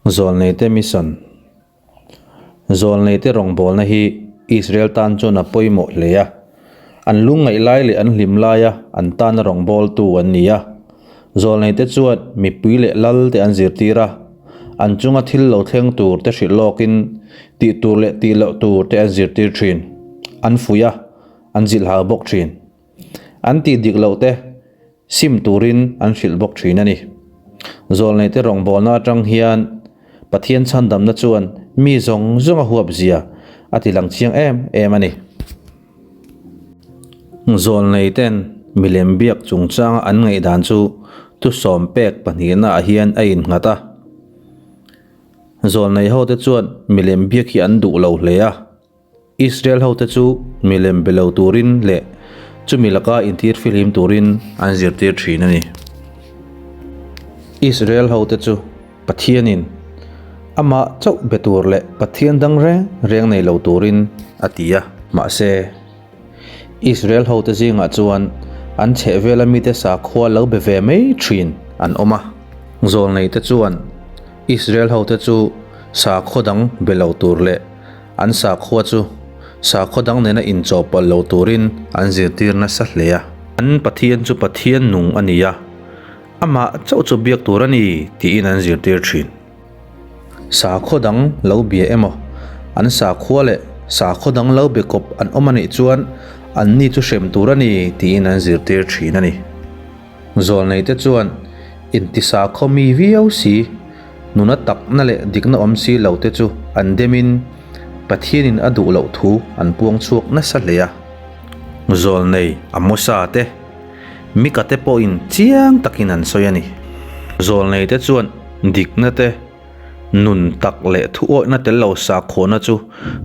Zawlneite Mission Zawlneite rawngbawlna hi Israel tan chuan a pawimawh hle a. An lungngaih lai leh an hlim laia an tana rawngbawltu an ni a. Zawlneite chuan mipui leh lal te an zirtir a, an chunga thil lo thleng tur te hrilh lawkin tih tur leh tih loh tur te an zirtir thin. An fuih a, an zilhhau bawk thin. An tih dik loh te sim turin an hrilh bawk thin a ni. Zawlneite rawngbawlna atang hian Pathian chhandamna chuan mi zawng zawng a huap zia a ti lang chiang em em a ni. Zawlneiten milem biak chungchanga an ngaihdan chu thusawm pek pahnihna ah hian a innghat a. Zawlnei hote chuan milem biak hi an duh lo hle a. Israel hote chu milem be lo turin leh chumi laka intir fihlim turin an zirtir thin a ni. Israel hote chu Pathianin amah chauh be tur leh Pathian dang reng reng nei lo turin a ti a. Mahse, Israel hote zingah chuan an chhehvela mite sakhua lo be ve mai thin an awm a. Zawlneite chuan Israel hote chu sakhaw dang be lo tur leh An sakhua chu sakhaw dang nena inchawhpawlh lo turin an zirtir nasa hle a. An Pathian chu Pathian nung a ni a, amah chauh chu biak tur a ni tiin an zirtir thin. Sakhaw dang lo bia emaw, an sakhua leh sakhaw dang lo be kawp an awm a nih chuan anni chu hrem tur a ni tiin an zirtir thin a ni. Zawlneite chuan intisakhaw mi viau si, nuna takna leh dikna awm si lo te chu an demin Pathianin a duh loh thu an puang chhuak nasa hle a. Zawlnei Amosa te, Mika te pawhin chiang takin an sawi a ni. Zawlneite chuan dikna te, Nun tak leh thuawihna tel lo sakhawhna chu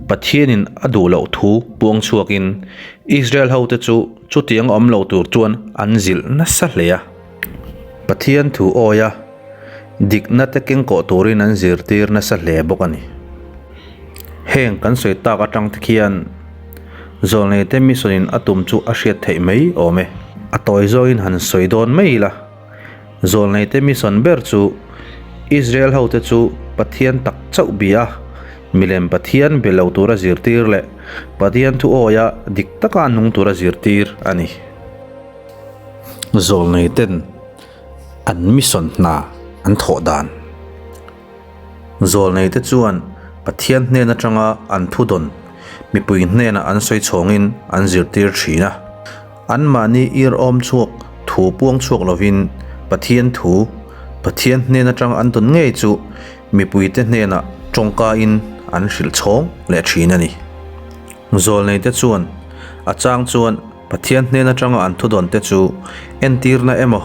Pathianin a duh loh thu puang chhuakin Israel hote chu chutiang awm lo tur chuan an zilh nasa hle a. Pathian thu awia dikna te kengkawh turin an zirtir nasa hle bawk a ni. Heng kan sawi tak atang te khian Zawlneite mission-in a tum chu a hriat theih mai awm e. A tawi zawngin han sawi dawn mai ila. Zawlneite mission ber chu Israel hote chu Pathian tak chauh bia, milem Pathian be lo tura zirtir leh Pathian thu awia dik taka nung tura zirtir a ni. Zawlneiten an mission hna an thawh dan. Zawlneite chuan Pathian hnen atanga an thudawn mipui hnenah an sawi chhawngin an zirtir thin a. Anmahni ir awm chhuak thu puang chhuak lovin Pathian thu, Pathian hnen atang an dawn ngei chu mipuite hnenah tawngkain an hrilh chhawng leh thin a ni. Zawlneite chuan a chang chuan Pathian hnen atanga an thudawn te chu entirna emaw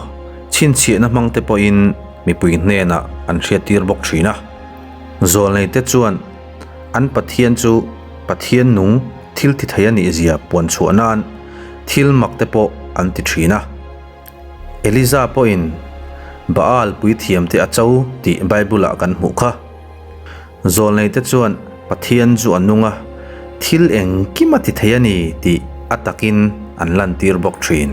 chhinchhiahna hmang te pawhin mipui hnenah an hriattir bawk thin a. Zawlneite chuan an Pathian chu Pathian nung thil ti thei a nih zia puan chhuah nan thil mak te pawh an ti thin a. Eliza pawhin Baal puithiam te a cho tih Bible ah kan hmuh kha. Zawlneite chuan Pathian chu a nung a, thil engkim a ti thei a ni tih a takin an lantir bawk thin.